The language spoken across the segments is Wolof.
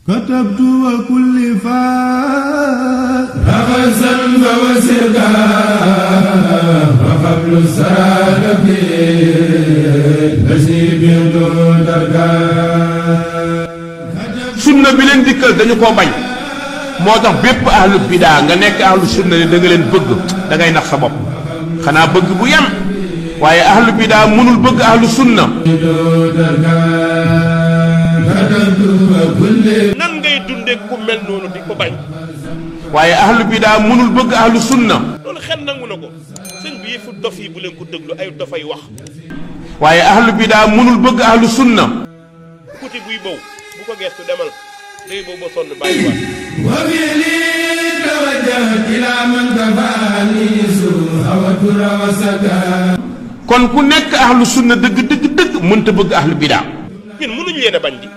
كتبت وكل فاء رغزا فوسرقا وقبل السالك نسيب دركا sunna bi leen dikkal dañu koo bañ moo tax bépp ahlu bidaa nga nekk ahlu sunna ne da nga leen bëgg da ngay nax sa bopp xanaa bëgg bu yem waaye ahlu bidaa mënul bëgg ahlu sunna. nan ngay dundee ku mel noonu di ko bañ. waaye ahlu bidaa mënul bëgg ahlu sunna. loolu xel nangu na ko sëñ bi yëfu dof yi bu leen ko déglu ay dofay wax. waaye ahlu bidaa mënul bëgg ahlu sunna. kuti buy bow bu ko gestu demal day bow ba sonn bàyyiwaat. kon ku nekk ahlu sunna dëgg mënta bëgg ahlu bidaa. ñun mënuñ leen a bañ di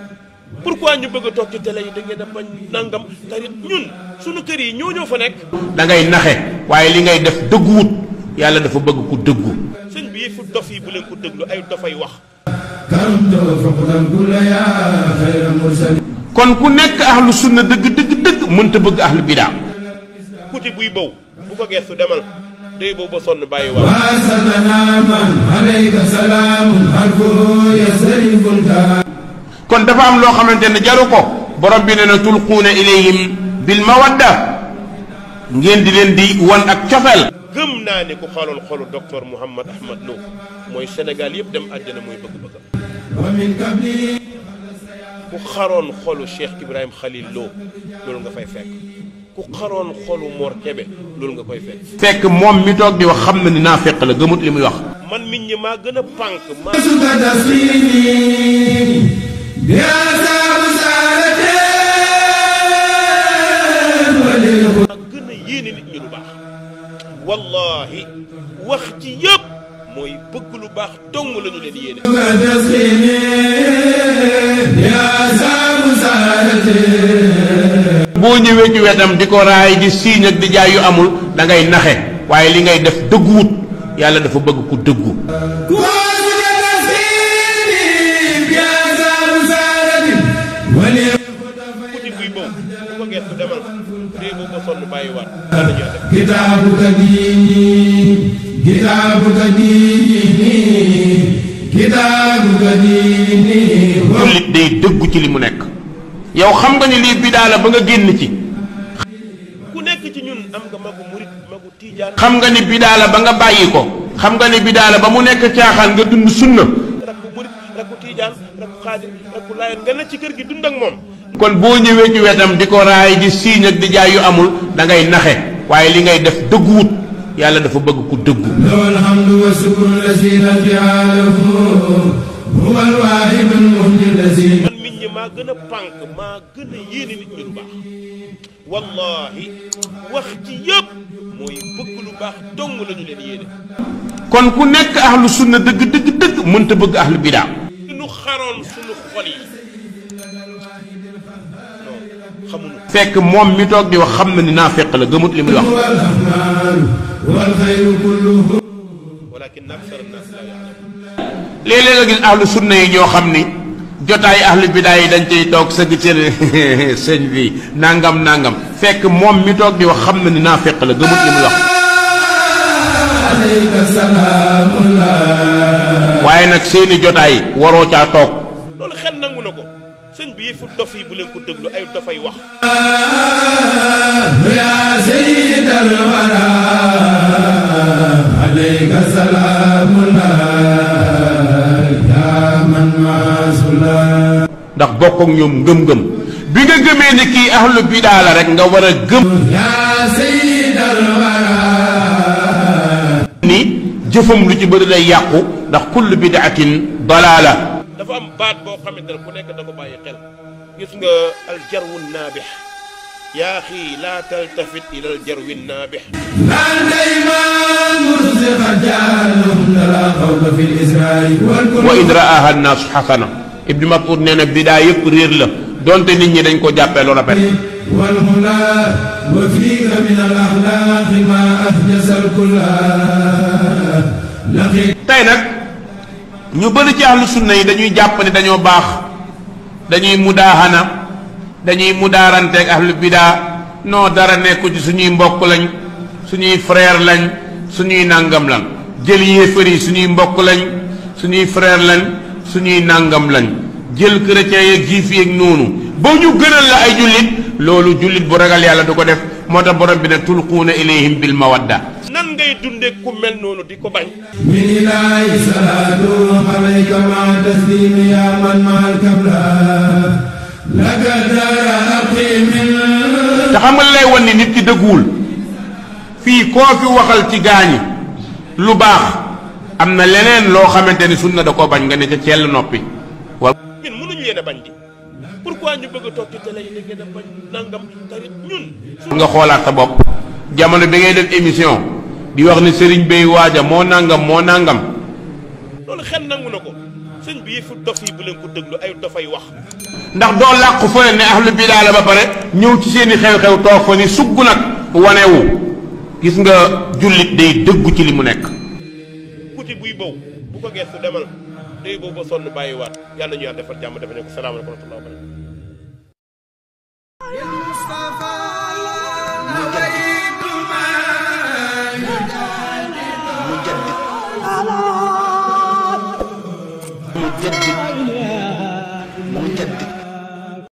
pourquoi ñu bëgg a toog ci télé yi da ngeen a bañ nangam tari ñun sunu kër yi ñoo fa nekk. da ngay naxe waaye li ngay def dëgguwut yàlla dafa bëgg ku dëggu. sëñ bi yëfu dof yi bu leen ko déglu ay dofay wax. kon ku nekk ahlu sunna dëgg mënta bëgg ahlu bidaa. kuti buy bow bu ko gestu demal day bow ba sonn bàyyiwaat. kon dafa am loo xamante ne jaru ko borom bi ne na tulquuna ilayhim bil mawadda ngeen di leen di wan ak cofeel. gëm naa ne ku xooloon xolu docteur Mouhammad Ahmad Lo mooy Sénégal yëpp dem àjjana mooy bëgg-bëggam. ku xaroon xolu Cheikh Ibrahim Khalil Lo loolu nga fay fekk ku xaroon xolu Mor Kébé loolu nga koy fekk. fekk moom mi toog di wax xam na ni naafeq la gëmut li muy wax. man nit ñi maa gën a pànk maa. gën a yéene nit ñi lu baax wallahi wax ci yëpp mooy bëgg lu baax dong la ñu leen yéene. boo ñëwee ci wetam di ko raay di siiñ ak di jaay yu amul da ngay naxe waaye li ngay def dëgguwut yàlla dafa bëgg ku dëggu. kuti buy bow bu ko gestu demal day bow ba sonn bàyyiwaat. kitaabuka diini jullit day dëggu ci li mu nekk. yow xam nga ni lii bidaa la ba nga génn ci. ku nekk ci ñun am nga magu murit magu tiijaan. xam nga ni bidaa la ba nga bàyyi ko. xam nga ni bidaa la ba mu nekk caaxaan nga dund sunna. rakku murit rakku tiijaan rakku xaadir rakku laayeen nga ne ci kër gi dund ak moom. kon boo ñëwee ci wetam di ko raay di siiñ ak di jaay yu amul da ngay naxe waaye li ngay def dëgguwut yàlla dafa bëgg ku dëggu. lawal hamdu wa shukru lazina fi'alahu huwa al-wahid al-muhyi lazina. man nit ñi maa gën a pànk maa gën a yéene nit ñi lu baax wallahi wax ci yëpp mooy bëgg lu baax dong la ñu leen yéene. kon ku nekk ahlu sunna dëgg mënta bëgg ahlu bidaa. ñu xaroon sunu xol yi xamuñu. fekk moom mi toog di wax xam na ni naafeq la gëmut li muy wax. walakin aksar an-nas la ya'lamun. léeg-léeg nga gis ahlu sunna yi ñoo xam ni jotaay ahlu bidaa yi dañ ciy toog sëgg ci sëñ bi nangam fekk moom mi toog di wax xam na ni naafeq la gëmut li muy wax. waaye nag seeni jotaay waroo caa toog. loolu xel nangu na ko sëñ bi yëfu dof yi bu leen ko déglu ay dofay wax. ya sayyidal wara alayka salaamullah ya man masula. ndax bokk ak ñoom ngëm-ngëm bi nga gëmee ni kii ahlu bidaa la rek nga war a gëm. ya sayyidal wara. ni jëfam lu ci bëri lay yàqu ndax kullu bidaatin dalaala. dafa am baat boo xamante ne ku nekk da ko bàyyi xel gis nga aljarwu naabix yaa xii laa taltafit ila aljarwi naabix. naan dayman mursiqa jaalum la xawfa fi lisraai wa in raaha annaasu xasana. Ibnu Mas'ud nee na bidaa yëpp réer la donte nit ñi dañ ko jàppee lu rafet. والهنا وفيك من الأخلاق ما أحدث الكل tey nag ñu bëri ci ahlu sunna yi dañuy jàpp ne dañoo baax dañuy mudaahana dañuy mudaaranteeg ahlu bidaa noo dara nekku ci suñuy mbokk lañ suñuy frère lañ suñuy nàngam lañ jël yéefar yi suñuy mbokk lañ suñuy frère lañ suñuy nàngam lañ jël chrétien yeeg juif yeeg noonu ba ñu gënal la ay jullit loolu jullit bu ragal yàlla du ko def moo tax borom bi ne tulquuna ilayhim bil mawadda. nan ngay dunde ku mel noonu di ko bañ. min ilaahi salaatu alayka ma taslim ya man ma al kabla laka dara aqimin. te xam nga lay wan ni nit ki dëgguwul fii koo fi waxal ci gaañi lu baax am na leneen loo xamante ni sunna da koo bañ nga ne ca cell noppi. ñun mënuñ leen a bañ di pourquoi ñu bëgg a toog ci télé yi ngeen a bañ nangam tamit ñun. nga xoolaat sa bopp jamono bi ngay def émission di wax ni sëriñ bay waaja moo nangam. loolu xel nangu na ko sëñ bi yëfu dof yi bu leen ko déglu ay dofay wax. ndax doo làqu fële ne ahlu bidaa la ba pare ñëw ci seeni xew-xew toog fa ni sugg nag wanewu gis nga jullit day dëggu ci li mu nekk. kuti buy bow bu ko geestu demal day bow ba sonn bàyyiwaat yàlla ñu yàlla defal jàmm dafa ne ko salaamaaleykum wa rahmatulah. مجدد